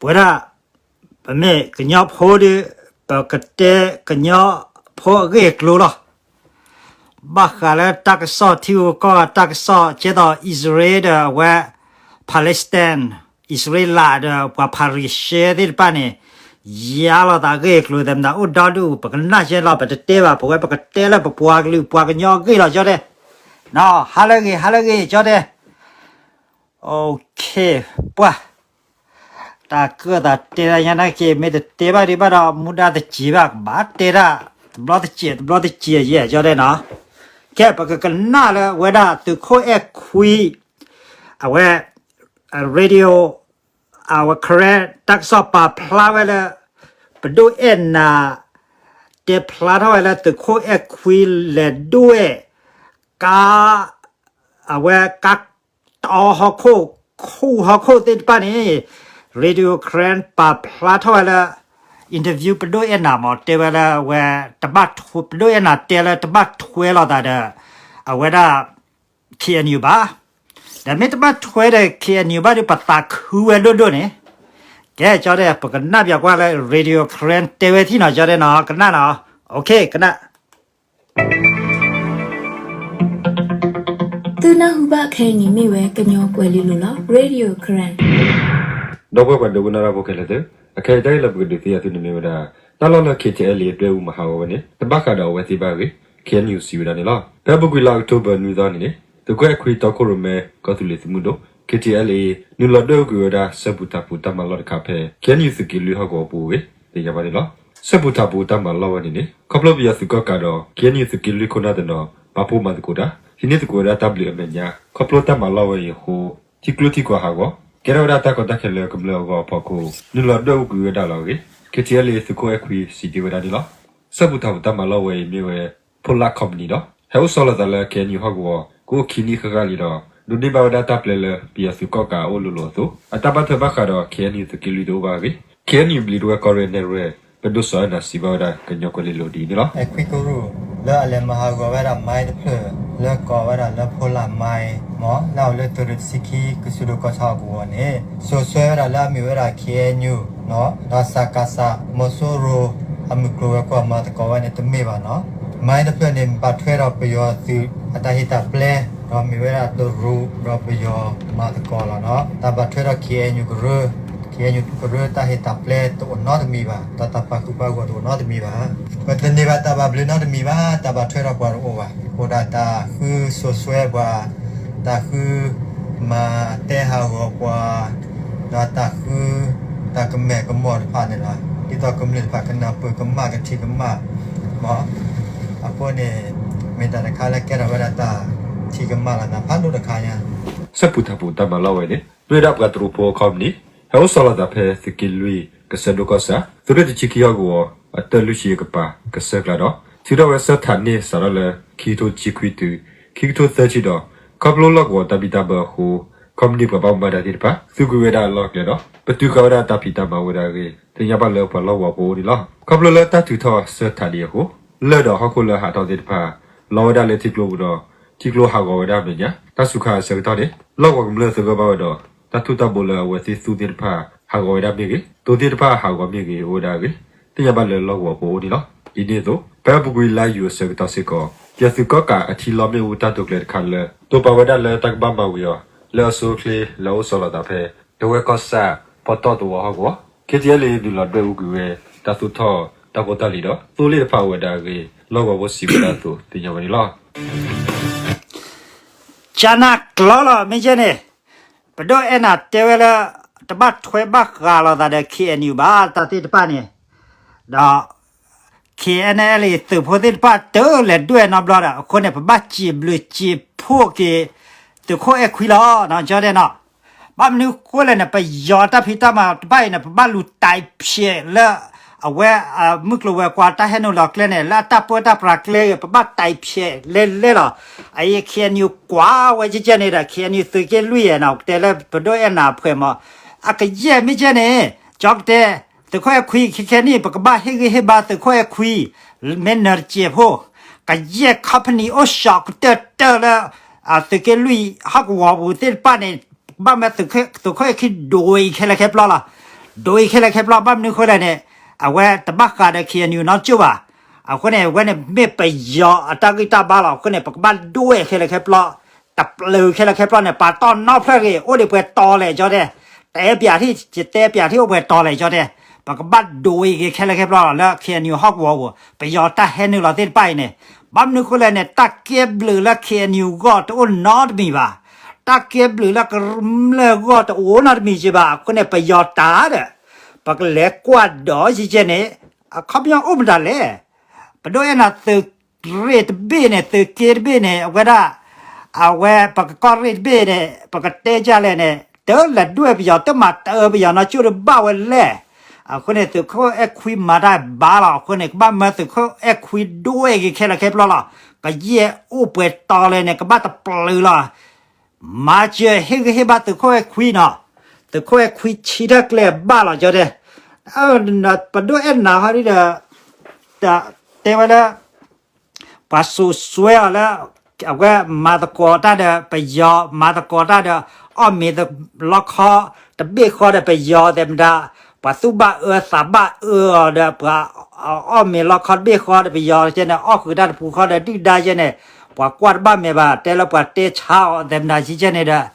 ပဝဲဒၣ် ပမ့ၢ်ကညီဖိဒီး ပကတဲကညီဖိအဂ့ၢ်အကျိၤလီၤ. ဘၣ်ဃးလၢတၢ်ကစီၣ်ထံဂုၤကီၢ်ဂၤတၢ်ကစီၣ် ကဲသိးအံၣ်စရ့လးဒီးအဝဲ Palestine အံၣ်စရ့လးဒီးပှၤဖၤရံၤၡဲသ့ၣ်တဖၣ်န့ၣ် ယါလိာ်သးအဂ့ၢ်အကျိၤသ့ၣ်မတၤ အိၣ်ဒီဒူၣ် ပကနၣ်ကဲလီၤ ပတတဲဘၣ် ပဝဲပကတဲလၢပပှၤကလုာ်ပှၤကညီအဂ့ၢ်လီၤ ကၠီတဲ. ဟါလၢအဂ့ၤ ဟါလၢအဂ့ၤ ကၠီတဲ. ပှၢ် တၢ်ကၢၣ်သးတဲဒၣ်ညါနာ်က့ မ့ၢ်တတဲဘၣ်ဒံးဘၣ်ဒီး မူဒါတစဲးဘၣ် ကဘၣ်တဲဒၣ် တဘျီတစဲး တဘျီတစဲးယဲၢ် ကၠီတဲနီၤ. ကဲ ပကကနၣ်လၢဝဲဒၣ်သုးခိၣ်အဲၣ်ခွံ အဝဲ radio အဝဲ Karen တၢ်ကစီၣ်ပာ်ဖျါဝဲလၢ ပဒိၣ်အဲၣ်နၤ တဲဖျါထီၣ်ဝဲလၢသုးခိၣ်အဲၣ်ခွံလဲၤဒွဲၣ် ကါ အဝဲကါတီဟီၣ်ခိၣ် ခူၣ်ဟီၣ်ခိၣ်သ့ၣ်တဖၣ်န့ၣ် Radio Karen ပာ်ဖျါထီၣ်ဝဲလၢ interview ပဒိၣ်အဲၣ်နၤမ့ၢ် တဲဝဲလၢအဝဲ တဘၣ်ထွဲ ပဒိၣ်အဲၣ်နၤတဲလၢတဘၣ်ထွဲလိာ်သးဒီး အဝဲဒၣ် ခ့ၣ်အဲၣ်ယူၣ် ဘၣ်. ဒီးမ့ၢ်တဘၣ်ထွဲဒီး ခ့ၣ်အဲၣ်ယူၣ် ဘၣ်ဒီး ပသးခုဝဲဒိၣ်ဒိၣ်န့ၣ်. ကဲ ကၠီတဲ ပကနၣ်ပၠးကွၢ်လၢ Radio Karen တဲဝဲထံၣ်နီၤ ကၠီတဲနီၤ ကနၣ်နီၤ. ကနၣ် သုနၢ်ဟူဘၣ်ခဲအံၤန့ၣ်မ့ၢ်ဝဲကညီကွဲၤလ့လိၤလီၤ Radio Karen. ဒီပုၢ်ဝဲၢ်ပှၤဒိကနၣ်တၢ်ဖိခဲလၢာ်သ့ၣ်, အခဲအံၤတၢ်ဂ့ၢ်လၢပကဒုးသ့ၣ်ညါသုန့ၣ်မ့ၢ်ဝဲဒၣ် တၢ်လီၢ်လၢ KTLA ဒွဲၣ်အူမၤဟးဂီၤဝဲန့ၣ် တဘၣ်ဃးဒီးအဝဲသ့ၣ်ဘၣ်အဂ့ၢ် ခ့ၣ်အဲၣ်ယူၣ် စံးဝဲဒၣ်န့ၣ်လီၤ. ဖဲအပူၤကွံာ်လါအီးကထိဘၢၣ်နွံသီန့ၣ်န့ၣ် သုးခိၣ်အဲၣ်ခွံတီခိၣ်ရိၣ်မဲ ကီၢ်သူလ့ၤသုးမုၢ်ဒိၣ် KTLA နုာ်လီၤဒွဲၣ်အူကွံာ်ဝဲဒၣ် စၢဖူထးဖူတၢ်မၤလီၢ်တခါဖဲ ခ့ၣ်အဲၣ်ယူၣ် သုးက့လွံၢ်ဟီၣ်ကဝီၤပူၤအဂ့ၢ် သ့ၣ်ညါဘၣ်န့ၣ်လီၤ. စၢဖူထးဖူတၢ်မၤလီၢ်ဝဲန့ၣ်န့ၣ် ခီဖျိပယီၤသုးကီၣ်ကးဒီး ခ့ၣ်အဲၣ်ယူၣ် သုးက့လွံၢ်ခိၣ်နၢ်တနီၤ ပာ်ဖှိၣ်မၤသကိးတၢ် ဟံးန့ၢ်သကိးဝဲဒၣ်တၢ်ဘျုးအမဲာ်ညါ ခီဖျိတၢ်မၤလီၢ်ဝဲအံၤအဃိ ထံကျိထံကွၢ်ဟးဂီၤ ကဲထီၣ်ဝဲဒၣ်တၢ်ကီတၢ်ခဲလၢကမျၢၢ်အဂီၢ်အဖီခိၣ် နုာ်လီၤဒွဲၣ်အူကွံာ်ဝဲဒၣ်လီၤအဂ့ၢ် KTLA သုးခိၣ်အဲၣ်ခွံ စံးတ့ၢ်ဝဲဒၣ်န့ၣ်လီၤ. စၢဖူထးဖူတၢ်မၤလီၢ်ဝဲအံၤမ့ၢ်ဝဲ Polar Company ဒီး ဟဲအိၣ်ဆီလီၤသးလၢ ခ့ၣ်အဲၣ်ယူၣ် ဟီၣ်ကဝီၤ ကအိၣ်ခံနံၣ်ဃၣ်ဃၣ်လံဒီး ဒိးန့ၢ်ဘၣ်ဝဲဒၣ်တၢ်ပျဲလၢ ပယီၤသုးကီၣ်ကးအအိၣ်လိၤလိၤအသိး အတၢ်ဘၣ်ထွဲဘၣ်ဃးဒီး ခ့ၣ်အဲၣ်ယူၣ် သုးက့လွံၢ်တအိၣ်ဘၣ်အဂ့ၢ် ခ့ၣ်အဲၣ်ယူၣ် ဘျံးဒဝဲၢ်ကီၢ်ရ့ၣ်နဲၣ်ရွဲၣ် ပဒိၣ်စီၤအဲၣ်နၤ စံးဘၣ်ဝဲဒၣ်ကညီကွဲၤလ့လိၤဒ်အံၤန့ၣ်လီၤ. အဲၣ်ခွံကရူၢ် လၢအလဲၤမၤဟးဂီၤဝဲဒၣ် mine တဖျၢၣ် လၢကိးဝဲဒၣ်လၢ Polar Mine မ့ၢ် လၢအအိၣ်လၢသုးရ့ၣ်တဆံခံ ကစၢၢ်ဒိၣ်ကီၢ်ဆၣ်ဟီၣ်ကဝီၤန့ၣ် စိာ်ဆှၢဝဲဒၣ်လၢအမ့ၢ်ဝဲဒၣ် ခ့ၣ်အဲၣ်ယူၣ် ဒီး စကစ မီၤစိရိၤ အမုၢ်ကျိၤဝဲၤကွာ်မၤသကိးဝဲန့ၣ်တမ့ၢ်ဘၣ်နီၤ. mine တဖျၢၣ်န့ၣ် ဘၣ်ထွဲဒီးပယီၤသုးအတၢ်ဟ့ၣ်တၢ်ပျဲ ဒီးမ့ၢ်ဝဲဒၣ်တရူး ဒီးပယီၤမၤသကိးလီၤနီၤ. တၢ်ဘၣ်ထွဲဒီး ခ့ၣ်အဲၣ်ယူၣ်ကရၢ ခ့ၣ်အဲၣ်ယူၣ်ကရၢတၢ်ဟ့ၣ်တၢ်ပျဲတအိၣ်နီတမံၤဘၣ်, ဒီးတၢ်ပာ်ဃုာ်ပာ်ဂီၢ်တအိၣ်နီတမံၤဘၣ်. ပတန့ၢ်ဘၣ်တၢ်ဘၣ်ဘျုးနီတမံၤဘၣ်, တၢ်ဘၣ်ထွဲဒီးပှၤတအိၣ်ဘၣ်. အိၣ်ဒၣ်တၢ်ဃုစိာ်ဆှၢပှၤ, တၢ်ဃုမၤတဲဟးဂီၤပှၤ, ဒီးတၢ်ဃု တၢ်ကမဲာ်ကမီၢ်တဖၣ်န့ၣ်လီၤ. ဒ်သိးကမျၢၢ်တဖၣ်ကနၢ်ပၢၢ်ကမၣ်ကထံၣ်ကမၣ် မ့ၢ် အဃိန့ၣ် မ့ၢ်တၢ်တခါလၢကဲထီၣ်ဝဲဒၣ်တၢ်ထံၣ်ကမၣ်လီၤနၤဖးဒိၣ်တခါညါ. စၢဖူထးဖူတၢ်မၤလီၢ်ဝဲန့ၣ် မ့ၢ်ဝဲဒၣ်ပှၤတရူးဖိ company ဟဲအိၣ်ဆီလီၤသးဖဲသုးက့လွံၢ် ကစၢၢ်ဒိၣ်ကီၢ်ဆၣ် သုးရ့ၣ်တဆံခံဟီၣ်ကဝီၤ အတၢၢ်လွံၢ်ဆံအကပၤ ကစၢၢ်ကျါဒီး ထုးထီၣ်ဝဲစၢဖူထးဖူတၢ်မၤလီၢ်ဝဲ ခံကထိတဆံခွံတုၤ ခံကထိသၢဆံဒီး ခီဖျိလီၢ်ကဝီၤတၢ်ဘံၣ်တၢ်ဘၢအဃိ company ပှၤဘၣ်မူဘၣ်ဒါသ့ၣ်တဖၣ် သူကွံာ်ဝဲဒၣ်အလီၢ်အကျဲဒီး ပတုာ်ဃာ်ဝဲဒၣ်တၢ်ဖံးတၢ်မၤဝဲဒၣ်အဂ့ၢ် သ့ၣ်ညါဘၣ်လၢပှၤလီၢ်ကဝီၤဖိအအိၣ်န့ၣ်လီၤ. ခီဖျိလၢတၢ်ထုးထီၣ်စၢဖူထးဖူအဃိ လၢၢ်ဒီးဟီၣ်ခိၣ်လၢဟးထီၣ်သ့ၣ်တဖၣ် လီၤဝဲဒၣ်လၢထံကျိပူၤဒီး ထံကျိဟးဂီၤဝဲဒၣ်အမဲာ်ညါ တၢ်စူၤခါအဆၢကတီၢ်န့ၣ် လီၢ်ကဝီၤကမျၢၢ်သဂၢၢ်ဘၣ်ဝဲဒီး တၢ်ထူၣ်တၢ်ဘိလၢအဝဲသ့ၣ်သူသ့ၣ်တဖၣ် ဟးဂီၤဝဲဒၣ်မ့ၢ်ဂ့ၤ, သိသ့ၣ်တဖၣ်ဟးဂီၤမ့ၢ်ဂ့ၤ အိၣ်ဝဲဒၣ်အဂ့ၢ် သ့ၣ်ညါဘၣ်လၢလီၢ်ကဝီၤဖိအအိၣ်န့ၣ်လီၤ. ဒ်န့ၣ်အသိး ဖဲအပူၤကွံာ်လါယူၤအဆၢကတီၢ်စ့ၢ်ကီး ပယီၤသုးကီၣ်ကးအထံလီၢ်မ့ၣ်အူတၢ်တိာ်ကျဲၤတခါလၢ တိာ်ပာ်ဝဲဒၣ်လၢတၢ်ကဘၣ်မၤဝံၤအီၤ လၢအဆိအချ့လၢအအိၣ်ဆီလီၤသးဖဲ ဒဝဲၢ်ကီၢ်ဆၣ် ဖီတီၣ်သဝီဟီၣ်ကဝီၤ KTLA နုာ်လီၤဒွဲၣ်အူကွံာ်ဝဲ တၢ်သူၣ်ထီၣ်တၢ်ဖိတၢ်လံၤဒီး သိလ့ၣ်တဖၣ်အိၣ်ဝဲဒၣ်အဂ့ၢ် လီၢ်ကဝီၤဖိစံးဝဲဒၣ်အသိး သ့ၣ်ညါဝဲန့ၣ်လီၤ. ကၠါနၢ်ကျီလီၤ မ့ၢ်ကဲန့ၣ် ပဒိၣ်အဲၣ်နၤတဲဝဲလၢ တဘၣ်ထွဲဘၣ်ဃးလိာ်သးဒီး ခ့ၣ်အဲၣ်ယူၣ် ဘၣ်တၢ်သ့ၣ်တဖၣ်န့ၣ် ဒီး ခ့ၣ်အဲၣ်ယူၣ် သုးဖိသ့ၣ်တဖၣ်တလဲၤဒွဲၣ်နီတဘျီဒီး အဃိန့ၣ် ပဘၣ်စံးဘျုးစံးဖှိၣ်က့ၤ သုးခိၣ်အဲၣ်ခွံလီၤ ကၠီတဲနီၤ. ဘၣ်မနုၤဃိလဲၣ်န့ၣ် ပယီၤတၢ်ဖံးတၢ်မၤတဖၣ်အံၤန့ၣ် ပဘၣ်လူၤတၢ်ဖျဲးလၢ အဝဲ မုၢ်ကျိၤဝဲၤကွာ်တၢ်ဟဲနုာ်လီၤကျဲန့ၣ် လၢအတၢ်ပၢတၢ်ပြးကျဲဂ့ၤ ပဘၣ်တၢ်ဖျဲးလဲလဲလီၤ. အအံၤ ခ့ၣ်အဲၣ်ယူၣ် ကွၢ်ဝဲကဲကဲန့ၣ်ဒီး ခ့ၣ်အဲၣ်ယူၣ် သုးက့လွံၢ်ယဲၢ်နီၤ ပတဲလၢပဒိၣ်အဲၣ်နၤအဖှဲးမး အကယဲၢ်မ့ၢ်ကဲန့ၣ် ကၠီကတဲ သုးခိၣ်အဲၣ်ခွံ ခဲခဲနံၣ် ပကဘၣ်ဟ့ၣ်ဂံၢ်ဟ့ၣ်ဘါသုးခိၣ်အဲၣ်ခွံ မ့ၢ်နၢၤတစဲးဖိ ကယဲၢ် company အိၣ်စှီၤကတၢၢ်တၢၢ်လၢ သုးက့လွံၢ်ဟီၣ်ကဝီၤပူၤသ့ၣ်တဖၣ်န့ၣ် ဘၣ်မၢသုးခိၣ်အဲၣ်ခွံဒိၣ်အံၤခဲလၢာ်ခဲဆ့လီၤ. ဒိးအံၤခဲလၢာ်ခဲဆ့ ဘၣ်မနုၤအဃိလဲၣ်န့ၣ်, အဝဲတဘၣ်ဃးဒီး KNU နီတစဲးဘၣ်. အဃိန့ၣ် အဝဲန့ၣ်မ့ၢ်ပယီၤအတၢ်ဂံၢ်တၢ်ဘါလီၤ. အဃိန့ၣ် ပကဘၣ်ဒိးဝဲခဲလၢာ်ခဲဆ့, တပျုာ်ခဲလၢာ်ခဲဆ့န့ၣ် ပာ်တီၢ်နီတဖျၢၣ်ဂ့ၤ အိၣ်ဒံးပှဲၤတီၤလဲၣ်ကၠီတဲ, တဲပၠးထံၣ် ယတဲပၠးထံၣ်အိၣ်ပှဲၤတီၤလဲၣ်ကၠီတဲ, ပကဘၣ်ဒိးအံၤဂ့ၤခဲလၢာ်ခဲဆ့လီၤ လၢ KNU ဟီၣ်ကဝီၤပူၤ ပယီၤတၢ်ဟဲနုာ်လီၤသ့ၣ်တဖၣ်အံၤန့ၣ်, ဘၣ်မနုၤအဃိလဲၣ်န့ၣ် တၢ်ကဲဘျုးလၢ KNU ဂီၢ်တအိၣ်နီတမံၤဘၣ်. တၢ်ကဲဘျုးလၢကမျၢၢ်ဂီၢ်တအိၣ်နီတမံၤကၠီဘၣ်. အဃိန့ၣ် ပယီၤတၢ်ဒီး ပကလဲၤကွၢ်ဒီးယကဲန့ၣ် အခီပညီအိၣ်မတၤလဲၣ်. ပဒိၣ်အဲၣ်နၤသုးရ့ၣ်တဘ့ၣ်န့ၣ် သုးက့တဘ့ၣ်န့ၣ် အဝဲဒၣ် အဝဲပကကီၢ်ရ့ၣ်တဘ့ၣ်န့ၣ် ပကတဲဒ်လဲၣ်န့ၣ် တလဲၤဒွဲၣ်ပယီၤ တမၤတၢ်ပယီၤနီတစဲးဒီးဘၣ်ဝဲလဲၣ်. အဃိန့ၣ် သုးခိၣ်အဲၣ်ခွံမၤတၢ်ဘါလီၤ. အဃိန့ၣ် ကဘၣ်မၢသုးခိၣ်အဲၣ်ခွံဒိးဝဲဂ့ၤခဲလၢာ်ခဲဆ့လီၤ. ကယဲၢ်အိၣ်ပှဲၤတီၤလဲၣ်န့ၣ် ကဘၣ်တပျုာ်လီၤ. မၤစၢၤဟ့ၣ်ဂံၢ်ဟ့ၣ်ဘါသုးခိၣ်အဲၣ်ခွံနီၤ, သုးခိၣ်အဲၣ်ခွံဆံတၢ်ကျဲၤဘၣ်လီၤကၠီတဲ, ပဒိၣ်အဲၣ်နၤဟီဒ်ဒီး တဲဝဲလၢ ပှၤစိာ်စွဲအီၤလၢ အဝဲမၤသကိးတၢ်ဒီးပယီၤ, မၤသကိးတၢ်ဒီး အီၣ်မ့ၤလီခီတဘ့ၣ်ဃီဒီးပယီၤသဲးမတၤ, ပှၤသူၣ်ဘၣ်အၢသးဘၣ်အၢအီၤဒီး ပှၤအီၣ်မ့ၤလီခီတဘ့ၣ်ဃီဒီးပယီၤကဲန့ၣ် အီၣ်ဃုာ်တၢ်တပူၤဃီဒီး ဒုၣ်ဒါကဲန့ၣ် ပှၤကွၢ်တဘၣ်မဲာ်ဘၣ် တဲလၢပှၤတဲဆါအီၤသဲးမတၤကဲန့ၣ်ဒီး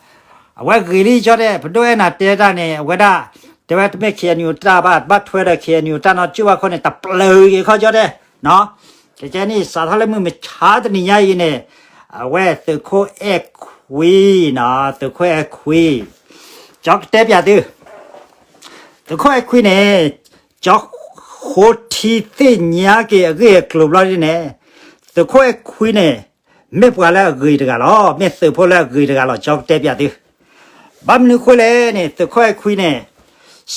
အဝဲဂ့ၤလံကၠီတဲ, ပဒိၣ်အဲၣ်နၤတဲတၢ်န့ၣ် အဝဲဒၣ် တဲဝဲတမ့ၢ် KNU တၢ်ဘၣ်, တဘၣ်ထွဲဒီး KNU တၢ်နီတစဲးဘၣ်အဃိန့ၣ် တပျုာ်ဂ့ၤခီကၠီတဲ, ကဲန့ၣ် စးထီၣ်လၢမုၢ်မဆါတနံၤညါအံၤန့ၣ် အဝဲသုးခိၣ်အဲၣ်ခွံနီၤ, သုးခိၣ်အဲၣ်ခွံ, ကၠီကတဲပၠးသု, သုးခိၣ်အဲၣ်ခွံန့ၣ် ကၠီဃိထံသ့ၣ်ညါက့ၤအဂ့ၢ်အကျိၤဘျီဒ်န့ၣ်, သုးခိၣ်အဲၣ်ခွံန့ၣ် မ့ၢ်ပှၤလၢအဂ့ၤတဂၤလီၤ, မ့ၢ်သုးဖိလၢအဂ့ၤတဂၤလီၤ, ကၠီကတဲပၠးသု, ဘၣ်မနုၤအဃိလဲၣ်န့ၣ် သုးခိၣ်အဲၣ်ခွံန့ၣ်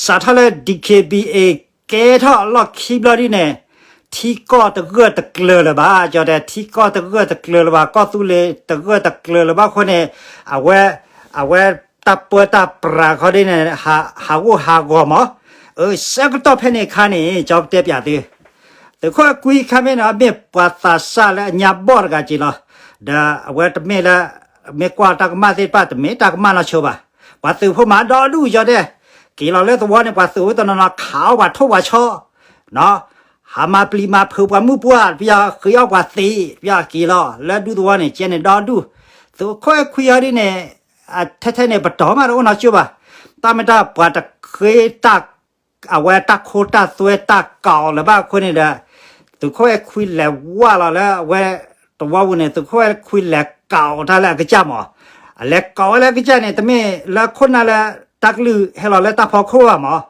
စးထီၣ်လၢ DKBA ကဲထီၣ်အလီၢ်ခံဘျီဒ်န့ၣ် ထံကီၢ်တဂၢၢ်တကျၢၤလၢၤဘၣ်, ကၠီတဲ ထံကီၢ်တဂၢၢ်တကျၢၤလၢၤဘၣ်, ကီၢ်သူလ့ၤတဂၢၢ်တကျၢၤလၢၤဘၣ်အဃိန့ၣ် အဝဲ အဝဲတၢ်ပၢတၢ်ပြးခီဒ်န့ၣ် ဟးဂူာ်ဟးဂီၤမး, အဆၢကတီၢ်ဖဲန့ၣ်အခါန့ၣ် ကၠီကတဲပၠးသု, သုးခိၣ်အဲၣ်ခွံခါမ့ၢ်န့ၣ် မ့ၢ်ပှၤသးစၢ်လၢအညါဘီၣ်တဂၤက့ၤလီၤ, ဒီးအဝဲတမ့ၢ်လၢ မ့ၢ်ကွၢ်တၢ်ကမၣ်သ့ၣ်တဖၣ် တမ့ၢ်တၢ်ကမၣ်နီတစဲးဘၣ်, ပှၤသုးဖိမၤဒီဒူၣ်ကၠီတဲ, က့ၤလီၤလၢသဝီန့ၣ် ပှၤသုးဖိတနီၤနီၤ ခးအီၣ်ပှၤထိၣ်ပှၤဆီ, ဟးမၤပျံၤမၤဖုးပှၤမုၣ်ပှၢ် ပယီၤဃ့အီၣ်ပှၤသံး ပယီၤက့ၤလီၤ လၢဒူသဝီန့ၣ် ကဲန့ၣ်ဒီဒူၣ်, သုးခိၣ်အဲၣ်ခွံအီၤဒ်န့ၣ် ထဲထဲန့ၣ် ပတီၢ်မးတအိၣ်နီတစဲးဘၣ်, တၢ်မ့ၢ်တၢ်ပှၤတဃ့တၢ် အဝဲတၢ်ခိတၢ်သွဲတၢ်ကီးလၢၤဘၣ်အဃိန့ၣ်ဒီး သုးခိၣ်အဲၣ်ခွံလဲၤဝၢ်လီၤလၢအဝဲသဝီပူၤန့ၣ် သုးခိၣ်အဲၣ်ခွံလဲၤကီးတၢ်လၢအကစၢ်မး, အလဲၤကီးဝဲလၢအကစၢ်န့ၣ် တမ့ၢ်လၢခိၣ်နၢ်လၢ တၢ်ကလုၢ်ဟဲလီၤလၢတၢ်ဖီခိၣ်ဘၣ်မး,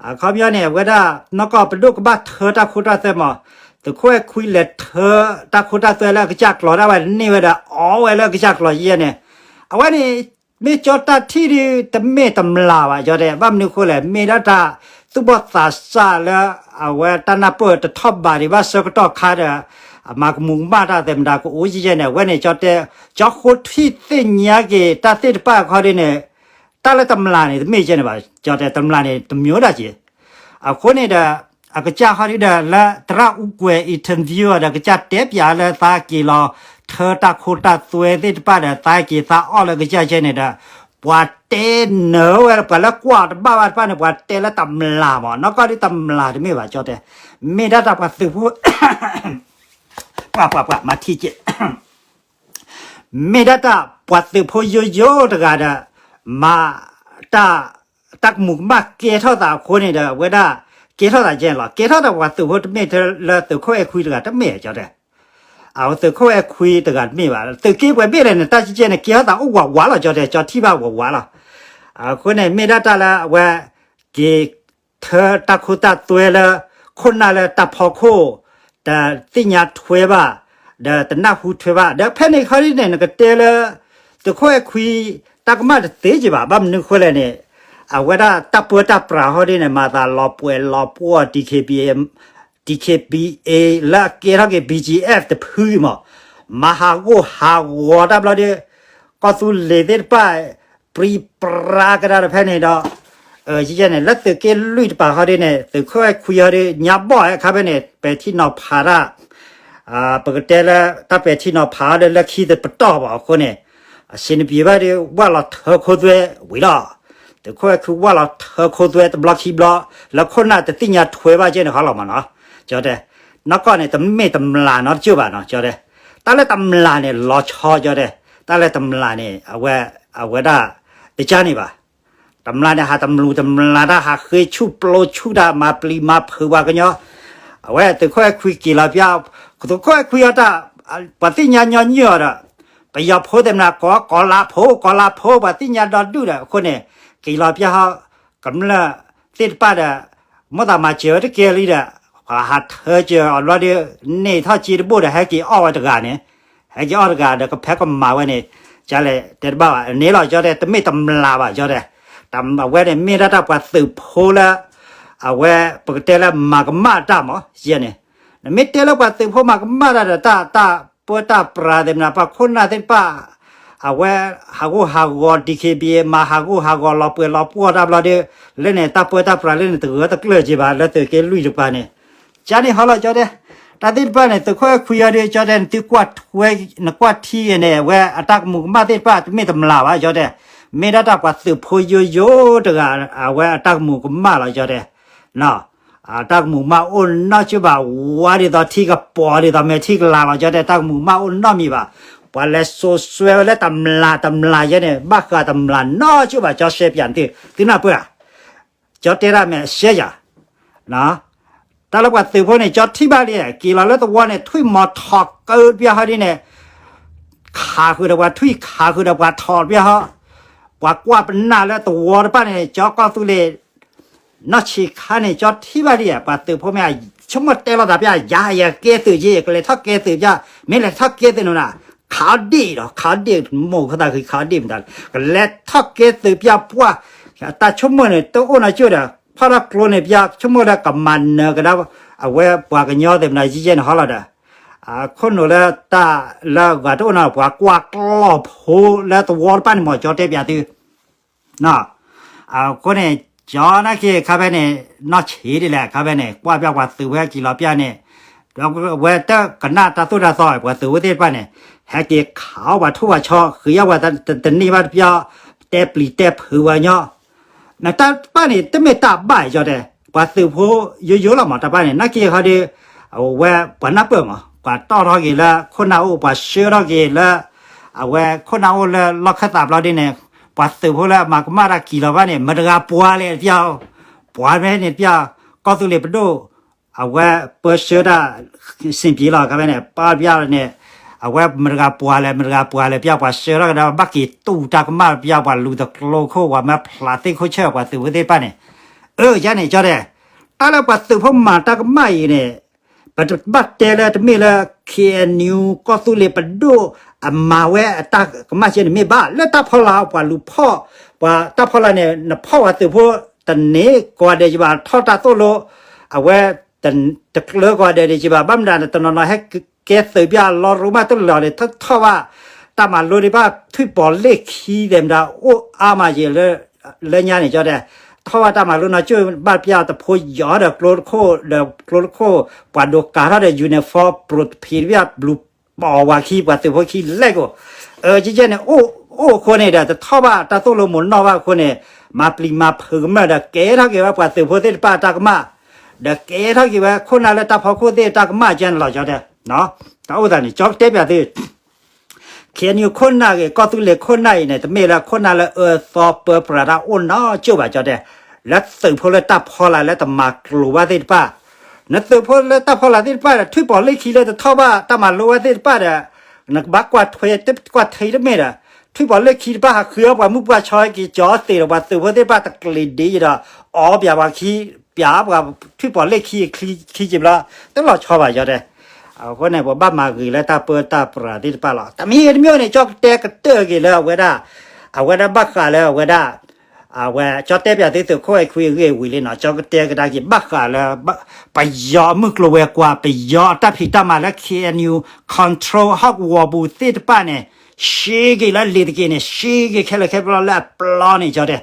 အခီပညီန့ၣ် အဝဲဒၣ် နီၢ်ကီၢ်ပဒိၣ်ကဘၣ်ထၢတၢ်ခိတၢ်သွဲမး, သုးခိၣ်အဲၣ်ခွံလဲၤထၢတၢ်ခိတၢ်သွဲလၢအကစၢ်ကျိၤဒၣ်ဝဲန့ၢ်ဝဲဒီး အီဝဲလၢအကစၢ်ကျိၤယဲန့ၣ်, အဝဲန့ၣ် မ့ၢ်ကၠီတၢ်ထံၣ်ဒ်တမ့ၢ်တမျၢ်ဘၣ် ကၠီတဲ ဘၣ်မနုၤအဃိလဲၣ် မ့ၢ်ဒၣ်တၢ်သူၣ်ဘီၣ်သးစၢ်လၢ အဝဲတၢ်နၢ်ပၢၢ်တထီၣ်ဘးဒံးဘၣ်ဆၢကတီၢ်ခါဒီး အမၤကမူၤကမၣ်တၢ်သဲးမတၤကအိၣ်ယဲန့ၣ် အဝဲန့ၣ် ကၠီတဲ ကၠီဃိထံသ့ၣ်ညါက့ၤတၢ်သ့ၣ်တဖၣ်အခီဒ်န့ၣ် တၢ်လၢတမျၢ်န့ၣ် တမ့ၢ်ယဲန့ၣ်ဘၣ် ကၠီတဲ တမျၢ်န့ၣ် တမ့ၢ်ဒၣ်က့ၤ အဃိန့ၣ်ဒီး အကစၢ်ဟီဒ်ဒီးလၢသရၣ်အူကွဲၤ interview ဒီး ကစၢ်တဲပၠးလၢသးက့ၤလီၤ ထၢတၢ်ခိတၢ်သွဲသ့ၣ်တဖၣ်ဒီး သးက့ၤသးအီၣ်လၢကစၢ်ကဲန့ၣ်ဒီး ပှၤတဲနၢၤဝဲ ပှၤလၢကွၢ်တဘၣ်ဘၣ်တဖၣ်န့ၣ် ပှၤတဲလၢတမျၢ်မး နီၢ်ကီၢ်ဒ်တမျၢ်တမ့ၢ်ဘၣ် ကၠီတဲ မ့ၢ်ဒၣ်တၢ်ပှၤသုးဖိ ပှၤ ပှၤ ပှၤ မၤထံကဲ မ့ၢ်ဒၣ်တၢ်ပှၤသုးဖိယိယိတဂၤဒီး မၤတၢ် တၢ်ကမူၤကမၣ်ကဲထီၣ်သးအဃိန့ၣ်ဒီး အဝဲဒၣ် ကဲထီၣ်သးကဲလီၤ ကဲထီၣ်သးပှၤသုးဖိတမ့ၢ်ထဲလၢသုးခိၣ်အဲၣ်ခွံတဂၤတမ့ၢ် ကၠီတဲ အသုးခိၣ်အဲၣ်ခွံတဂၤတမ့ၢ်ဘၣ် သုးက့ပှဲၤဘ့ၣ်လဲၣ်န့ၣ် တၢ်ကဲကဲန့ၣ် ကဲထီၣ်သးအိၣ်ဝးဝးလီၤ ကၠီတဲ ကၠီထံၣ်ဘၣ်ဝးဝးလီၤ အဃိန့ၣ် မ့ၢ်ဒၣ်တၢ်လၢအဝဲ က့ၤ ထၢတၢ်ခိတၢ်သွဲလၢ ခိၣ်နၢ်လၢတၢ်ဖီခိၣ် တသ့ၣ်ညါထွဲဘၣ် ဒီးတနၢ်ဟူထွဲဘၣ် ဒီးဖဲန့ၣ်ခီဒ်န့ၣ် နကတဲလၢ သုးခိၣ်အဲၣ်ခွံ တၢ်ကမၣ်တသ့က့ၤဘၣ် ဘၣ်မနုၤဃိလဲၣ်န့ၣ် အဝဲဒၣ်တၢ်ပၢတၢ်ပြးဟီဒ်န့ၣ် မၤသးလီၤပှဲၤလီၤပှီၢ် DKBA DKBA လၢအကဲထီၣ်က့ၤ BGF တဖုမး မၤဟးဂူာ်ဟးဂီၤတၢ်ဘျီဒီး ကီၢ်သူလ့ၤသ့ၣ်တဖၣ် ပြံပြါကဒါဒီးဖဲန့ၣ်ဒီး ယဲန့ၣ် လၢသုးက့လွံၢ်တပၤဟီဒ်န့ၣ် သုးခိၣ်အဲၣ်ခွံဟီဒ် ညါဘီၣ်အခါဖဲန့ၣ် ပဲာ်ထံနီၤဖးတၢ် ပကတဲလၢ တၢ်ပဲာ်ထံနီၤဖးဒီးလၢခံတပတီၢ်ဘၣ်အဃိန့ၣ် အဆင်တပြေဘၣ်ဒီး ဝၢ်လီၤထၢခိသွဲဝံၤလီၤ. သုးခိၣ်အဲၣ်ခွံဝၢ်လီၤထၢခိသွဲတဘျီခံဘျီ, လၢခိၣ်နၢ်တသ့ၣ်ညါထွဲဘၣ်ကဲန့ၣ်ဟီလီၤမးနီၤ, ကၠီတဲ, နီၢ်ကီၢ်န့ၣ် တမ့ၢ်တမျးနီတကၠိၢ်ဘၣ်နီၤ ကၠီတဲ, တၢ်လၢတမျးန့ၣ် လီၤဆီ ကၠီတဲ, တၢ်လၢတမျးန့ၣ် အဝဲ, အဝဲဒၣ်, တကၢ်န့ၣ်ဘၣ် တမျးန့ၣ် ဟးတမျူးတမျးတၢ် ဟးဃ့ဆူၣ်ပျိဆူၣ်တၢ် မၤပျံၤမၤဖုးပှၤကညီ, အဝဲသုးခိၣ်အဲၣ်ခွံက့ၤလီၤပျၢ်, သုးခိၣ်အဲၣ်ခွံအီၤတၢ်, ပှၤသ့ၣ်ညါညီနုၢ်အီၤဒီး, ပယီၤဖိသ့ၣ်မနၤကိး ကိးလါဖိ ကိးလါဖိ ပှၤသ့ၣ်ညါဒီဒူၣ်ဒီး အဃိန့ၣ်, က့ၤလီၤပျၢ်ဟီ, ကမျၢၢ်သ့ၣ်တဖၣ်ဒီး, မိၣ်သးမၤစၢၤဝဲတကဲလံဒီး, ပှၤဟးထၢစၢၤအီၤဘျီဒီး, န့ၢ်ထီၣ်စ့တဘိၣ်ဒီး ဟဲက့ၤအီၣ်ဝဲတဂၤန့ၣ်, ဟဲက့ၤအီၣ်တဂၤဒီးကဖဲကမၤဝဲန့ၣ်, ကလဲၣ်တဲတဘၣ်ဘၣ် န့ၣ်လီၤ ကၠီတဲ တမ့ၢ်တမျးဘၣ် ကၠီတဲ, အဝဲန့ၣ်မ့ၢ်ဒၣ်တၢ်ပှၤသုးဖိလၢ, အဝဲ, ပကတဲလၢမၤကမၣ်တၢ်မး ယဲန့ၣ်, နမ့ၢ်တဲလၢပှၤသုးဖိမၤကမၣ်တၢ်ဒီး တၢ်, တၢ်ပၢတၢ်ပြးသ့ၣ်မနၤ ပှၤခိၣ်နၢ်သ့ၣ်တဖၣ် အဝဲ, ဟးဂူာ်ဟးဂီၤ DKBA မၤဟးဂူာ်ဟးဂီၤလီၤပှဲၤလီၤပှီၢ်တၢ်ဘျီဒီး, လၢန့ၣ် တၢ်ပၢတၢ်ပြးလၢန့ၣ် တဂၢၢ်တကျၢၢ်က့ၤဘၣ် လၢသုးက့လွံၢ်တကပၤန့ၣ်, ကန့ၣ်ဟီလီၤ ကၠီတဲ, တၢ်သ့ၣ်တဖၣ်န့ၣ် သုးခိၣ်အဲၣ်ခွံအီၤဒီး ကၠီတဲ နသုကွၢ်ထွဲ, နကွၢ်ထံဂ့ၤန့ၣ် အဝဲအတၢ်ကမူးကမၣ်သ့ၣ်တဖၣ် တမ့ၢ်တမျးဘၣ် ကၠီတဲ, မ့ၢ်ဒၣ်တၢ်ပှၤသုးဖိယိယိတဂၤ အဝဲအတၢ်ကမူးကမၣ်လီၤ ကၠီတဲ တၢ်ကမူးကမၣ်အိၣ်နီတကၠိၢ်ဘၣ် ဝါဒ်သိးထံကပီၤဒ်သိးမဲာ်ထံကလၤလီၤ ကၠီတဲ တၢ်ကမူးကမၣ်အိၣ်နီတမံၤဘၣ်, ပှၤလဲၤစိာ်စွဲဝဲလၢတမျးတမျးယဲန့ၣ် ဘၣ်ဃးတမျးနီတကၠိၢ်ဘၣ် ကၠီရှဲပၠးသု, သုနၢ်ပၢၢ်ဧါ, ကၠီတဲဒၣ်မဲာ်ရှဲယၤ တၢ်လၢပှၤသုးဖိန့ၣ် ကၠီထံၣ်ဘၣ်လံ, က့ၤလီၤလၢသဝီန့ၣ် ထွံၣ်မီၤထီၣ်ကၢပျၢ်ဟီဒ်န့ၣ်, ခးဃုာ်ဒီးပှၤထွံၣ် ခးဃုာ်ဒီးပှၤထီၣ်ပျၢ်ဟီ, ပှၤကွၢ်ပနၢ်လၢသဝီတဖၣ်န့ၣ် ကၠီကီၢ်သူလ့ၤ နီၢ်ဆံးခါန့ၣ် ကၠီထံၣ်ဘၣ်လံ, ပှၤသုးဖိမ့ၢ် ဆိကမိၣ်တဲလီၤသးပျၢ် ယၤယကဲသုးက့ ကလဲၤထီၣ်ကဲသုးပျၢ် မ့ၢ်လဲၤထီၣ်ကဲသုးန့ၣ်နၤ, ခးအီၣ်ဒ့ၣ်ဒီး ခးအီၣ်ဒ့ၣ် မိၢ်ခီသးဃံ ခးအီၣ်ဒ့ၣ်မတၤ, ကလဲၤထီၣ်ကဲသုးပျၢ်ပှၢ်, တၢ်ဆိကမိၣ်န့ၣ် တအိၣ်နီတကၠိၢ်ဒီး ဖီၣ်ထီၣ်ကျိန့ၣ်ပျၢ် ဆိကမိၣ်လၢကမၤနၢၤကဒါ အဝဲပှၤကညီသ့ၣ်မတၤယဲယဲန့ၣ်ဟီလီၤဒီး အခိၣ်နူာ်လၢတၢ်လၢအဂၤတအိၣ်နီၤ ပှၤကွၢ်ကျီၢ်ဖိလၢသဝီတဖၣ်န့ၣ်မ့ၢ် ကၠီတဲပၠးသု အဃိန့ၣ် ကၠီနာ်က့ၤခါဖဲန့ၣ် နီၢ်ဆံးဒ်လဲၣ် ခါဖဲန့ၣ် ကွၢ်ပျၢ်ပှၤသုးဖိဟဲက့ၤလီၤပျၢ်န့ၣ် ဒီးဝဲတကနၣ်တၢ်သိၣ်တၢ်သီ ပှၤသုးဖိသ့ၣ်တဖၣ်န့ၣ် ဟဲက့ၤခးအီၣ်ပှၤထိၣ်ပှၤဆီ ဃ့အီၣ်ပှၤတန့ၢ်ဘၣ်တပျၢ် တဲပျံၤတဲဖုးပှၤကညီ နတၢ်တဖၣ်န့ၣ် တမ့ၢ်တၢ်ဘၣ်အံၤ ကၠီတဲ ပှၤသုးဖိယိယိလီၤမး တၢ်တဖၣ်န့ၣ် နာ်က့ၤခီဒီး အဝဲပှၤနၢ်ပၢၢ်မး ပှၤတီၢ်ထီၣ်က့ၤလၢခိၣ်နၢ်အိၣ် ပှၤဆှၢထီၣ်က့ၤလၢ အဝဲခိၣ်နၢ်အိၣ်လၢလီၢ်ခၢၣ်သးဘျီဒ်န့ၣ် ပှၤသုးဖိလၢအမၤကမၣ်တၢ်က့ၤလီၤဘၣ်န့ၣ် မတဂၤပှၤလဲၣ်တပျၢ် ပှၤမ့ၢ်န့ၣ်တပျၢ် ကီၢ်သူလ့ၤပဒိၣ် အဝဲပၢဆှၢတၢ် စင်ပံလီၤ ခါဖဲန့ၣ် ပၢ်တပျၢ်န့ၣ် အဝဲမတဂၤပှၤလဲၣ် မတဂၤပှၤလဲၣ်ပျၢ် ပှၤဆှၢထီၣ်ကဒီး ဘၣ်က့ၤတူၢ်တၢ်ကမၣ်တပျၢ် ပှၤလူၤတကျိခိၣ် ပှၤမၢဖျးသ့ၣ်ခိၣ်ဆၢၣ် ပှၤသုးဖိသ့ၣ်တဖၣ်န့ၣ် အၢ ယဲန့ၣ် ကၠီတဲ တၢ်လၢပှၤသုးဖိမၤတၢ်ကမၣ်အံၤန့ၣ် ပတဘၣ်တဲလၢတမ့ၢ်လၢ ခ့ၣ်အဲၣ်ယူၣ် ကီၢ်သူလ့ၤပဒိၣ် အမၤဝဲအတၢ်ကမၣ်ကဲန့ၣ်မ့ၢ်ဘၣ် လၢတၢ်ဖီလာ် ပှၤလူၤဖီၣ် ပှၤတၢ်ဖီလာ်န့ၣ် နဖီၣ်ပှၤသုးဖိ တန့ၢ်ကိးဂၤဒဲးကဘၣ် ထီၣ်တၢ်သိၣ်လိ အဝဲ တကျၢၤကိးဂၤဒဲးကဘၣ် ဘၣ်မနုၤတနီၤနီၤဟဲကဲသုးပျၢ်လီၤရူၢ်မးတလီၤန့ၣ် ထီၣ်ဘၣ် တၢ်မၤလိဒံးဘၣ် ထွံၣ်ပီၤလ့ၢ်ခံသ့ၣ်မတၤ အိၣ်အါမးယဲၢ်လၢ လၢညါန့ၣ် ကၠီတဲ ထီၣ်ဘၣ်တၢ်မၤလိနီၢ်ကၠိၣ်ဘၣ်တပျၢ်တဖိယီၤဒီးကျိတခိၣ် ဒီးကျိတခိၣ် ပှၤဒိးကၤထီၣ်ဒီး uniform ပရိတဖံးတပျၢ် ဘျုးပီၢ်ဝၤခံ ပှၤသုးဖိခံလဲၣ်ကိး အၢ ကဲကဲန့ၣ် အိၣ်အဃိန့ၣ်ဒီး တထီၣ်ဘၣ်တၢ်သိၣ်လိမိၢ်နီၢ်ဘၣ်အဃိန့ၣ် မၤပျံၤမၤဖုးကမျၢၢ်ဒီး ကဲထီၣ်က့ၤဝဲပှၤသုးဖိသ့ၣ်တဖၣ်အတၢ်ကမၣ် ဒီးကဲထီၣ်က့ၤဝဲခိၣ်နၢ်လၢတၢ်ဖီခိၣ်သ့ၣ်တၢ်ကမၣ်ကဲန့ၣ်လီၤ ကၠီတဲ တၢ်အိၣ်သးန့ၣ် ကၠီကတဲပၠးသု ခ့ၣ်အဲၣ်ယူၣ် ခိၣ်နၢ်ဂ့ၤ ကီၢ်သူလ့ၤခိၣ်နၢ်အံၤန့ၣ် တမ့ၢ်လၢခိၣ်နၢ်လၢအၢသီပၢပြးတၢ်အိၣ်နီၢ်ကၠိၣ်ဘၣ် ကၠီတဲ လၢသုးဖိလၢတၢ်ဖီလာ်လၢတမၤကျိၤဘၣ်သ့ၣ်တဖၣ် နသုးဖိလၢတၢ်ဖီလာ်သ့ၣ်တဖၣ်ဒီး ထွံၣ်ပီၤလ့ၢ်ခံလၢတထီၣ်ဘၣ်တၢ်မၤလိဝဲသ့ၣ်တဖၣ်ဒီး နကဘၣ်ကွၢ်ထွဲ ကွၢ်ထံတမ့ၢ်ဒီး ထွံၣ်ပီၤလ့ၢ်ခံတဖၣ်ဟးဃုအီၣ်ပှၤမုၣ်ပှၢ်ဆီဟဲက့ၤကၠီသ့ၣ်ဒီး ပှၤသုးဖိသ့ၣ်တဖၣ်တကျ့ၤဒ်ဒီး အီပၠးပှၤခံ ပၠးပှၤထွံၣ်ပီၤလ့ၢ်ခံခံက့ၤဘျီ တလီၤဆီဘၣ် ကၠီတဲ အဃိန့ၣ် ပဘၣ်မၤဂ့ၤလၢတၢ်ပၢတၢ်ပြးသ့ၣ်တဖၣ်လီၤ. တမံၤတမံၤန့ၣ် ကၠီကတဲကတၢၢ်က့ၤလၢအဝဲဒၣ် အဝဲဒၣ်ဘၣ်ဃးလၢအဝဲဒၣ် အဝဲ ကၠီတဲပၠးသုသုးခိၣ်အဲၣ်ခွံအဂ့ၢ်ဝံၤလံနီၤ ကၠီကတဲကဒါက့ၤဘၣ်ဃးလၢ ပယီၤအမုၢ်ကျိၤဝဲၤကွာ် ပယီၤအတၢ်ဖံးတၢ်မၤလၢ ခ့ၣ်အဲၣ်ယူၣ် control ဟီၣ်ကဝီၤပူၤသ့ၣ်တဖၣ်န့ၣ် ရှဲက့ၤလၢလ့ၤတက့ၤန့ၣ် ရှဲက့ၤခဲလၢာ်ခဲပျီလၢအပျီန့ၣ် ကၠီတဲ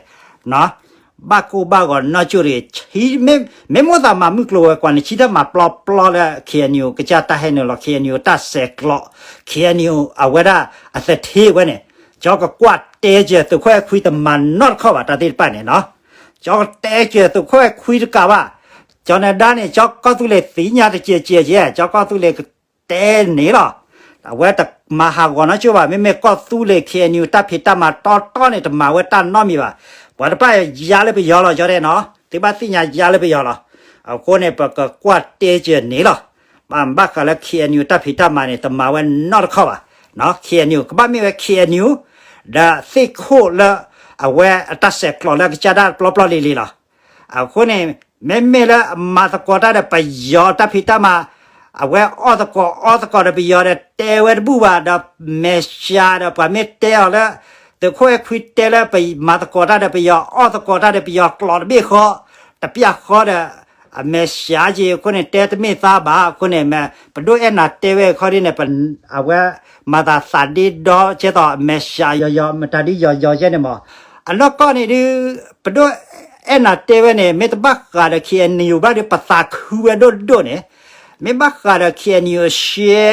ဘၣ်ကိၢ်ဘၣ်ဂီၤနီၢ်ကၠိၣ်တဂ့ၤ မ့ၢ်မိၣ်သးမၤမုၢ်ကျိၤဝဲၤကွာ်န့ၣ် ဆံတၢ်မၤပျီပျီလၢ ခ့ၣ်အဲၣ်ယူၣ် ကစၢ်တၢ်ဟဲနုာ်လီၤ ခ့ၣ်အဲၣ်ယူၣ် တၢ်ဆဲးကျိး ခ့ၣ်အဲၣ်ယူၣ် အဝဲဒၣ်အသထ့ဝဲန့ၣ် ကၠီကကွၢ်တဲက့ၤသုးခိၣ်အဲၣ်ခွံတမၤနီတခီၣ်ဘၣ်တၢ်သ့ၣ်တဖၣ်န့ၣ်နီၤ. ကၠီတဲက့ၤသုးခိၣ်အဲၣ်ခွံတကးဘၣ်. ကၠီနဒါန့ၣ် ကၠီကီၢ်သူလ့ၤသ့ၣ်ညါတကဲးကဲးကဲး ကၠီကီၢ်သူလ့ၤကတဲန့ၣ်လီၤ. အဝဲတမၤဟးဂီၤနီတကၠိၢ်ဘၣ်. မ့မ့ၢ်ကီၢ်သူလ့ၤ ခ့ၣ်အဲၣ်ယူၣ် တၢ်ဖံးတၢ်မၤတီတီန့ၣ် တမၤဝဲတၢ်နီတမံၤဘၣ်. ပှၤတဖၣ်ယါလၢပယီၤလီၤ ကၠီတဲနီၤ. သုဘၣ်သ့ၣ်ညါယါလၢပယီၤလီၤ. အဃိန့ၣ် ပကကွၢ်တဲက့ၤန့ၣ်လီၤ. ဘၣ်ဘၣ်ဃးလၢ ခ့ၣ်အဲၣ်ယူၣ် တၢ်ဖံးတၢ်မၤန့ၣ် တမၤဝဲနီတခီၣ်ဘၣ်. ခ့ၣ်အဲၣ်ယူၣ် ကဘၣ်မ့ၢ်ဝဲ ခ့ၣ်အဲၣ်ယူၣ် ဒီးသ့ၣ်ခိၣ်လၢ အဝဲအတၢ်ဆဲးကျိးလၢအကစၢ်ဒၣ်ပျီပျီလံၤလံၤလီၤ. အဃိန့ၣ် မ့မ့ၢ်လၢအမၤသကိးတၢ်ဒီးပယီၤတၢ်ဖံးတၢ်မၤ, အဝဲအီၣ်သကိးအီသကိးဒီးပယီၤဒီး တဲဝဲတဘူၣ်ဘၣ်ဒီး မဲာ်ဆှးဒီး ပှၤမ့ၢ်တဲအီၤလၢ သုးခိၣ်အဲၣ်ခွံတဲလၢပမၤသကိးတၢ်ဒီးပယီၤ အီၣ်သကိးတၢ်ဒီးပယီၤ ကျိးတဘ့ၣ်ဃီ တပျၢ်ဃီဒီး အမဲာ်ဆှးက့ၤအဃိန့ၣ် တဲတမ့ၢ်သးဘၣ်အဃိန့ၣ် ပဒိၣ်အဲၣ်နၤတဲဝဲအခီဒ်န့ၣ် အဝဲမၤသးသးဒ့ဒီကဲသိး အမဲာ်ဆှးယီၤယီၤ မတၤဒ်ယီၤယီၤကဲန့ၣ်မး. အနီၢ်ကီၢ်န့ၣ်ဒုး ပဒိၣ်အဲၣ်နၤတဲဝဲန့ၣ် မ့ၢ်တဘၣ်ဃးဒီး ခ့ၣ်အဲၣ်ယူၣ် ဘၣ်ဒီး ပသးခုဝဲဒိၣ်ဒိၣ်န့ၣ်, မ့ၢ်ဘၣ်ဃးဒီး ခ့ၣ်အဲၣ်ယူၣ် ရှဲ,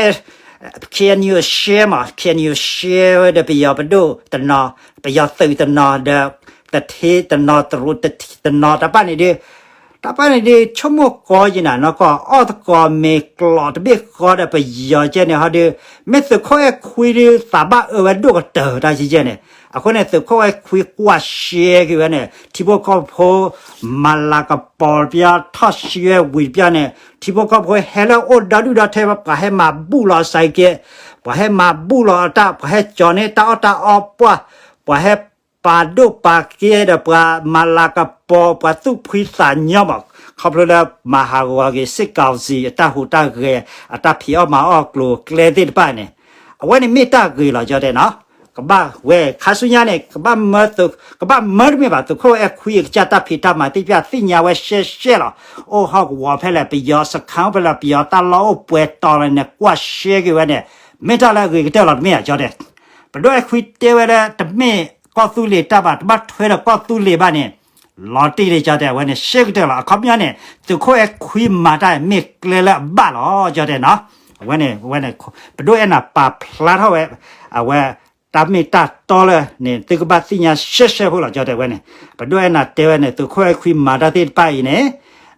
ခ့ၣ်အဲၣ်ယူၣ် ရှဲမး ခ့ၣ်အဲၣ်ယူၣ် ရှဲဝဲဒီးပယီၤပဒိၣ်တနီၤ, ပယီၤသုးတနီၤဒီး သထ့တနီၤ သရူးတနီၤ တၢ်ပၣ်န့ၣ်ဒုး တၢ်ပၣ်န့ၣ်ဒုး ဆိကမိၣ်ကီယံၤနၤနီၢ်ကီၢ် အီၣ်သကိးမ့ၢ်ကျိးတဘ့ၣ်ဃီဒီးပယီၤကဲန့ၣ်ဟီဒုး မ့ၢ်သုးခိၣ်အဲၣ်ခွံဒုး သးဘၣ်အၢဝဲဒိၣ်ကတၢၢ်တၢ်ကဲကဲန့ၣ်. အဃိန့ၣ် သုးခိၣ်အဲၣ်ခွံကွၢ်ရှဲက့ၤဝဲန့ၣ် ထံဖိကီၢ်ဖိ မၤလၤကပီၤတပျီ ထီၣ်ဆှံဝဲဝံၤတပျီန့ၣ် ထံဖိကီၢ်ဖိဟဲလၢအအိၣ်ဒီဒူၣ်ဒီထၢ ပှၤဟဲမၤဘူၣ်လီၤအစဲးကဲး, ပှၤဟဲမၤဘူၣ်လီၤအတၢ်, ပှၤဟဲကၠီၤန့ၢ်တၢ်အီၣ်တၢ်အီပှၢ်, ပှၤဟဲပာ်ဒိၣ်ပာ်ကဲဒီးပှၤမၤလၤကပီၤ ပှၤသူၣ်ဖှံသးညီမး ခီဖျိလၢမၤဟးဂီၤက့ၤ စစ်ကောင်စီ အတၢ်ဟူးတၢ်ဂဲၤ အတၢ်ဖံးအီၣ်မၤအီၣ်ကျိၤကျဲသ့ၣ်တဖၣ်န့ၣ်. အဝဲန့ၣ်မ့ၢ်တၢ်ဂ့ၤလီၤ ကၠီတဲနီၤ. ကဘၣ်ဝဲခါဆူညါန့ၣ် ကဘၣ်မၢတမ့ၢ်ဘၣ် သုးခိၣ်အဲၣ်ခွံအကစၢ်တၢ်ဖံးတၢ်မၤသ့ၣ်တဖၣ် သ့ၣ်ညါဝဲရှဲရှဲလီၤ. အိၣ်ဟီၣ်ကဝီၤဖဲလဲၣ် ပယီၤစခါအိၣ်ဖဲလဲၣ် ပယီၤတၢ်လီၢ်အိၣ်ပှဲၤတီၤလီၤန့ၣ် ကွၢ်ရှဲက့ၤဝဲန့ၣ် မ့ၢ်တၢ်လၢအဂ့ၤကတၢၢ်လီၤတမ့ၢ်ဧါ ကၠီတဲ. ပဒိၣ်အဲၣ်ခွံတဲဝဲလၢ တမ့ၢ်ကီၢ်သူလ့ၤတၢ်ဘၣ် တဘၣ်ထွဲဒီးကီၢ်သူလ့ၤဘၣ်န့ၣ် လီၤတံၢ်လံ ကၠီတဲ. အဝဲန့ၣ်ရှဲကတၢၢ်လီၤ. အခီပညီန့ၣ် သုးခိၣ်အဲၣ်ခွံမၤတၢ်မ့ၢ်ကျဲလၢအဘၣ်လီၤ ကၠီတဲနီၤ. အဝဲန့ၣ် အဝဲန့ၣ် ပဒိၣ်အဲၣ်နၤပာ်ဖျါထီၣ်ဝဲ အဝဲ တၢ်မ့ၢ်တၢ်တီလၢန့ၣ် သုကဘၣ်သ့ၣ်ညါရှဲရှဲဖိလီၤ ကၠီတဲဝဲန့ၣ်. ပဒိၣ်အဲၣ်နၤတဲဝဲန့ၣ် သုးခိၣ်အဲၣ်ခွံမၤတၢ်သ့ၣ်တဖၣ်အံၤန့ၣ်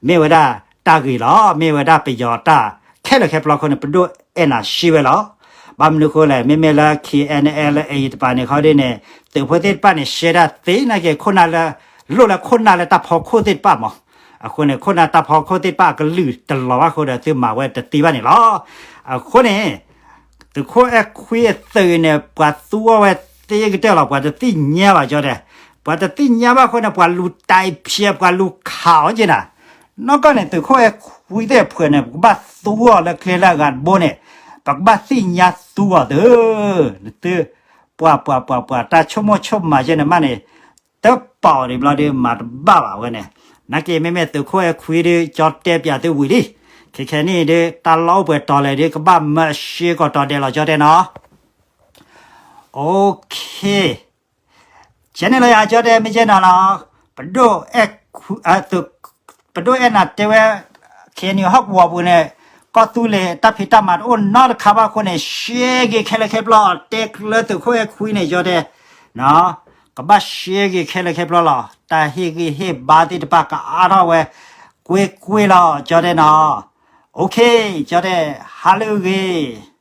မ့ၢ်ဝဲဒၣ်တၢ်ဂ့ၤလီၤ. မ့ၢ်ဝဲဒၣ်ပယီၤတၢ်ခဲလၢာ်ခဲပျီအဃိန့ၣ် ပဒိၣ်အဲၣ်နၤရှဲဝဲလီၤ. ဘၣ်မနုၤအဃိလဲၣ် မ့မ့ၢ်လၢ ခ့ၣ်အဲၣ်ယူၣ် လၢအံၤတပၤန့ၣ် ခီဒ်န့ၣ် သုးဖိသ့ၣ်တဖၣ်န့ၣ် ရှဲဒၣ်သ့နာ်က့ ခိၣ်နၢ်လၢ လိၣ်လၢခိၣ်နၢ်လၢတၢ်ဖီခိၣ်သ့ၣ်တဖၣ်မး. အဃိန့ၣ် ခိၣ်နၢ်တၢ်ဖီခိၣ်သ့ၣ်တဖၣ်အကလုၢ်တလီၤဘၣ်အဃိဒီး သုမၤဝဲတသ့ဘၣ်န့ၣ်လီၤ. အဃိန့ၣ် သုးခိၣ်အဲၣ်ခွံအသုးန့ၣ် ပှၤသူအီၤဝဲသ့ကတၢၢ်လီၤ. ပှၤတသ့ၣ်ညါဘၣ် ကၠီတဲ. ပှၤတသ့ၣ်ညါဘၣ်အဃိန့ၣ် ပှၤလူၤတၢ်ဖျဲး ပှၤလူၤခးအီၤက့နၤ. နီၢ်ကီၢ်န့ၣ် သုးခိၣ်အဲၣ်ခွံသ့ၣ်တဖၣ်န့ၣ် ပကဘၣ်သူအီၤလၢကျဲလၢအဂၤတဘိန့ၣ် ပကဘၣ်သ့ၣ်ညါသူအီၤသု, သု ပှၤ ပှၤ ပှၤ ပှၤ တၢ်ဆိကမိၣ်ဆိကမးကဲန့ၣ်မးန့ၣ် တပာ်အီၤဒံးဘျီဒီး မၤတဘၣ်ဘၣ်ဝဲန့ၣ်. နာ်က့ မ့မ့ၢ်သုးခိၣ်အဲၣ်ခွံဒီး ကၠီတဲပၠးသုဝံၤလံ. ခဲခဲနံၣ်ဒီး တၢ်လီၢ်အိၣ်ပှဲၤတီၤလဲၣ်ဒီး ကဘၣ်မၢအရှဲကီးတီၤဒဲးလီၤ ကၠီတဲနီၤ. Okay. ကဲန့ၣ်လီၤယၤ ကၠီတဲ မ့ၢ်ကဲနီၤလီၤ. ပဒိၣ်အဲၣ်ခွံ ပဒိၣ်အဲၣ်နၤတဲဝဲ ခ့ၣ်အဲၣ်ယူၣ် ဟီၣ်ကဝီၤပူၤန့ၣ် ကီၢ်သူလ့ၤတၢ်ဖံးတၢ်မၤတအိၣ်နီတခါဘၣ်အဃိန့ၣ် ရှဲက့ၤခဲလၢာ်ခဲပျီ တဲကျၢၤသုးခိၣ်အဲၣ်ခွံန့ၣ် ကၠီတဲ. ကဘၣ်ရှဲက့ၤခဲလၢာ်ခဲပျီလီၤ. တၢ်ဟ့ၣ်ဂံၢ်ဟ့ၣ်ဘါသ့ၣ်တဖၣ်ကအါထီၣ်ဝဲ ကွ့ၢ်ကွ့ၢ်လီၤ ကၠီတဲနီၤ. Okay ကၠီတဲ ဟါလၢအဂ့ၤ.